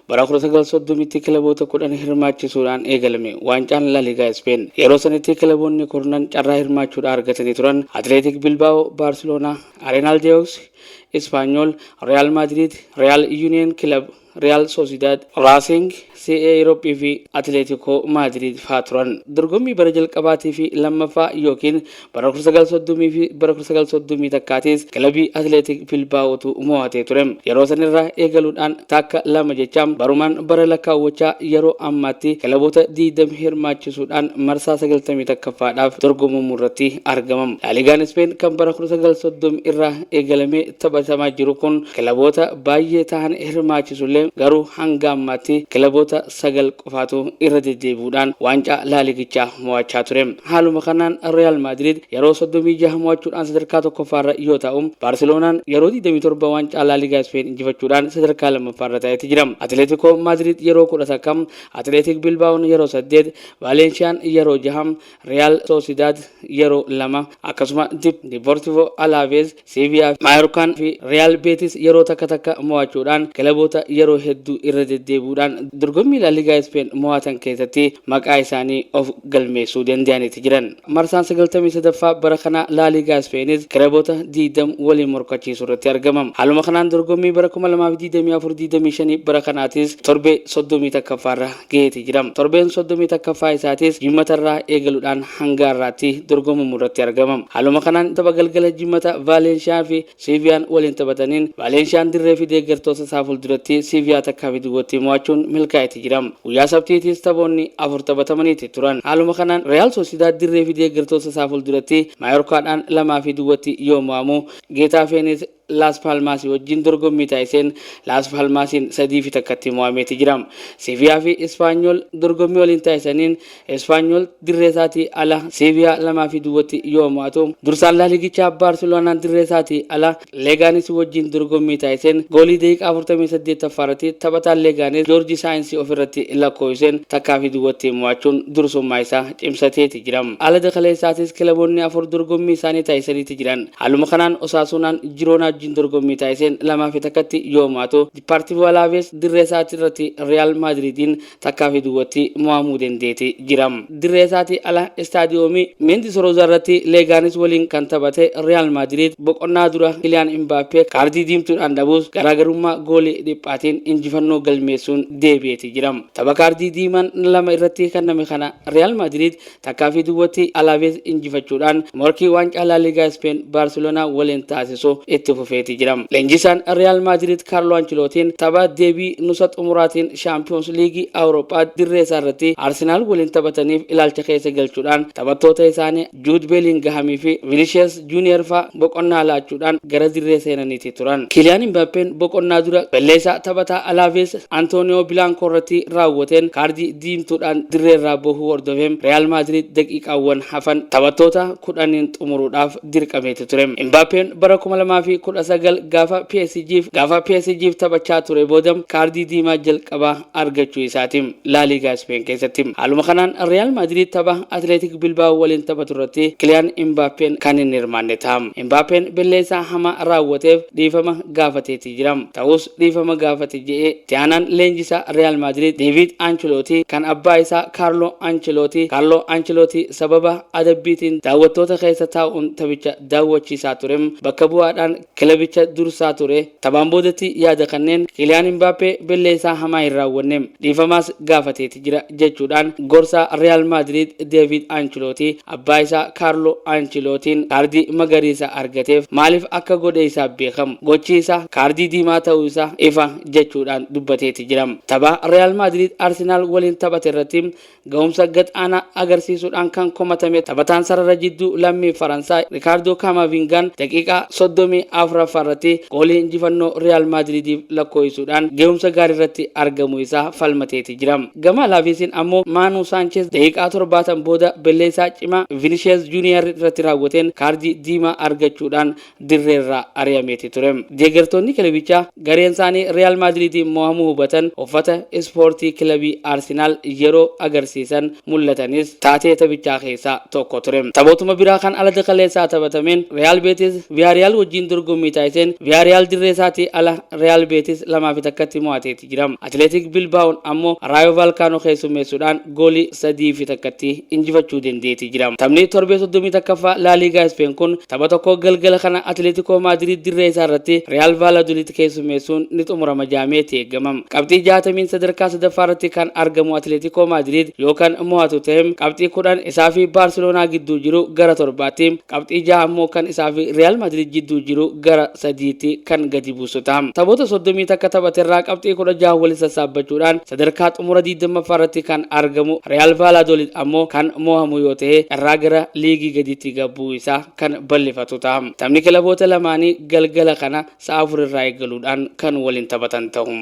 Bara 1930tti kilaboota 10 hirmaachisuudhaan eegalame waancaan La Liga Ispeen. Yeroo sanitti kilaboonni kurnan carraa hirmaachuudhaa argatanii turan: Atileetik Bilbaa'oo, Baarseloonaa, Areenaal Deewoks, Ispaanyool, Riyaal Maadiriid, Riyaal Yuuniyen Kilab, Riyaal Soosidaad, Raasing, CA Yuroophii fi Atileetikoo Maadiriid faa turan. Dorgommii bara jalqabaatii fi lammaffaa yookiin bara 1930 fi bara 1931tis kilabii Atileetik Bilbaa'ootu mo'atee ture. Yeroo sanirraa eegaluudhaan takka lama jecha barumaan bara lakkaawwachaa yeroo ammaatti kilaboota 20 hirmaachisuudhaan marsaa 91ffaadhaaf dorgomamuu irratti argamam. Laaligaan Ispeen kan bara 1930 irraa eegalamee taphatamaa jiru kun kilaboota baay'ee tahan hirmaachisullee, garuu hanga ammaatti kilaboota 9 qofaatu irra deddeebi'uudhaan waancaa laaligichaa mo'achaa ture. Haaluma kanaan Riyaal Maadriid yeroo 36 mo'achuudhaan sadarkaa tokkoffaarra yoo taa'u, Baarseloonaan yeroo 27 waancaa Laaligaa Ispeen injifachuudhaan sadarkaa lammaffaarra taa'eeti jira. Atileetikoo Maadriid yeroo 11, Atileetik Bilbaa'oon yeroo 8, Vaaleenshiyaan yeroo 6, Riyaal Soosidaad yeroo 2, akkasuma Diportivo Alaaveez, Seeviyaa, Maayorkaan fi Riyaal Beetis yeroo takka takka mo'achuudhaan kilaboota yeroo hedduu irra deddeebi'uudhaan dorgommii La Ligaa Ispeen mo'atan keessatti maqaa isaanii of galmeessuu danda'aniiti jiran. Marsaan 93ffaa bara kanaa La Ligaa Ispeenis kilaboota 20 waliin morkachiisuu irratti argama. Haaluma kanaan dorgommii bara 2024 25 bara kanaatis torbee 31ffaarra gaheeti jira. Torbeen 31ffaa isaatis Jimatarraa eegaluudhaan hanga har'aatti dorgomamu irratti argama. Haaluma kanaan tapha galgala Jimata Vaalenshiyaa fi Siiviyaan waliin taphataniin Vaaleenshiyaan dirree fi deeggartoota isaa fuulduratti Siiviyaa takkaa fi duwwatti mo'achuun milkaa'eeti jira. Guyyaa Sabtiitis taphoonni afur taphatamaniiti turan. Haaluma kanaan Riyaal Soosidaad dirree fi deeggartoota isaa fuulduratti Maayorkaadhaan 2 fi 0tti yoo mo'amu, Geetaafeenis Laas Paalmaasii wajjin dorgommii taasiseen Laas Paalmaasiin 3 fi 1tti mo'ameeti jira. Siiviyaa fi Ispaanyool dorgommii waliin taasisaniin Ispaanyool dirree isaatii ala Siiviyaa 2 fi 0tti yoo mo'atu, dursaan laaligichaa Baarseloonaan dirree isaatii ala Leegaanis wajjin dorgommii taasiseen goolii daqiiqaa 48ffaa irratti taphataan Leegaanis Joorji Saayinsii ofirratti lakkoofseen 1 fi 0tti mo'achuun dursummaa isaa cimsateeti jira. Ala dakalee isaatis kilaboonni afur dorgommii isaanii taasisaniiti jiran. Haaluma kanaan Osaasuunaan Jiroonaa wajjin dorgommii taasiseen 2 fi 1tti yoo mo'atu, Dipaartiivoo Alaavees dirree isaatii irratti Riyaal Maadiriidiin 1 fi 0tti mo'amuu dandeeti jira. Dirree isaatii ala istaadiyoomii Mendizorroza irratti Leegaanis waliin kan taphate Riyaal Maadiriid boqonnaa dura Kiliyaan Imbaappee kaardii diimtuudhaan dhabuus garaagarummaa goolii dhiphaatiin injifannoo galmeessuun deebi'eeti jira. Tapha kaardii diimaan lama irratti kenname kana Riyaal Maadiriid 1 fi 0tti Alaavees injifachuudhaan morkii waancaa Laaligaa Ispeen Baarseloonaa waliin taasisu itti fufeeti jira. Leenjisaan Riyaal Maadiriid Kaarloo Anchilootiin tapha deebii nusa xumuraatiin Shaampiyoons Liigii Awurooppaa dirree isaa irratti Arsenaal waliin taphataniif ilaalcha keessa galchuudhaan taphattoota isaanii Juud Beelingahamii fi Vinicius Junior faa boqonnaa laachuudhaan gara dirree seenaniiti turan. Kiliyaan Imbaappeen boqonnaa dura balleessaa taphataa Alaavees Antooniyoo Bilaankoo irratti raawwateen kaardii diimtuudhaan dirree irraa bahuu hordofee Riyaal Maadiriid daqiiqaawwan hafan taphattoota 10n xumuruudhaaf dirqameeti ture. Imbaappeen bara 2019 gaafa PSGf taphachaa ture booda kaardii diimaa jalqabaa argachuu isaati Laaligaa Ispeen keessatti. Haaluma kanaan Riyaal Maadiriid tapha Atileetik Bilbaa'oo waliin taphatu irratti Kiliyaan Imbaappeen kan hin hirmaanne ta'a. Imbaappeen balleessaa hamaa raawwateef dhiifama gaafateeti jira. Ta'us dhiifama gaafate je'ee itti aanaan leenjisaa Riyaal Maadiriid Deevid Anchilooti kan abbaa isaa Kaarloo Anchilooti sababa adabbiitiin daawwattoota keessa taa'uun taphicha daawwachiisaa ture, bakka bu'aadhaan kilabicha dursaa ture, taphaan boodatti yaada kanneen "Kiliyaan Imbaappee balleessaa hamaa hin raawwanne, dhiifamaas gaafateeti jira" jechuudhaan gorsaa Riyaal Maadiriid Deevid Anchilooti abbaa isaa Kaarloo Anchilootiin kaardii magariisa argateef maaliif akka godhe isaaf beekamu, gochi isaa kaardii diimaa ta'uu isaa ifa jechuudhaan dubbateeti jira. Tapha Riyaal Maadiriid Arsenaal waliin taphate irratti ga'umsa gad aanaa agarsiisuudhaan kan komatame taphataan sarara jidduu lammii Faransaay Rikaardoo Kaamavingaan daqiiqaa 34ffaa irratti goolii injifannoo Riyaal Maadiriidiif lakkoofsisuudhaan ga'umsa gaarii irratti argamuu isaa falmateeti jira. Gama Alaaveesiin ammoo Maanuu Saancheez daqiiqaa 70 booda balleessaa cimaa Vinicius Junior irratti raawwateen kaardii diimaa argachuudhaan dirreerraa ari'ameeti ture. Deeggartoonni kilabichaa gareen isaanii Riyaal Maadiriidiin mo'amuu hubatan uffata ispoortii kilabii Arsenaal yeroo agarsiisan mul'atanis taatee taphichaa keessaa tokko ture. Taphootuma biraa kan ala kaleessaa taphatameen Riyaal Beetis Viyaariyaal wajjin dorgommii dorgommii taasiseen Viyaariyaal dirree isaatii ala Real Beetis 2-1tti mo'ateeti jira. Atileetik Bilbaa'oon ammoo Raayoo Vaalkaanoo keessummeessuudhaan goolii 3-1tti injifachuu dandeeti jira. Taphni torbee 31ffaa Laaliigaa Ispeen kun tapha tokko galgala kana Atileetikoo Maadiriid dirree isaa irratti Real Valladolid keessummeessuun ni xumurama jaameeti eegama. Qabxii 60n sadarkaa sadaffaa irratti kan argamu Atileetikoo Maadiriid yoo kan mo'atu ta'e qabxii 10 isaa fi Baarseloonaa gidduu jiru gara torbaatti, qabxii 6 ammoo kan isaa fi Real Madrid jidduu jiru gara sadiitti kan gadi buusu ta'a. Taphoota 31 taphaterraa qabxii 16 walitti sassaabbachuudhaan sadarkaa xumura 20ffaa irratti kan argamu Real Valladolid ammoo kan mo'amu yoo ta'e carraa gara liigii gadiitti gad bu'uu isaa kan bal'ifatu ta'a. Taphni kilaboota lamaanii galgala kana sa'a 4 irraa eegaluudhaan kan waliin taphatan ta'u.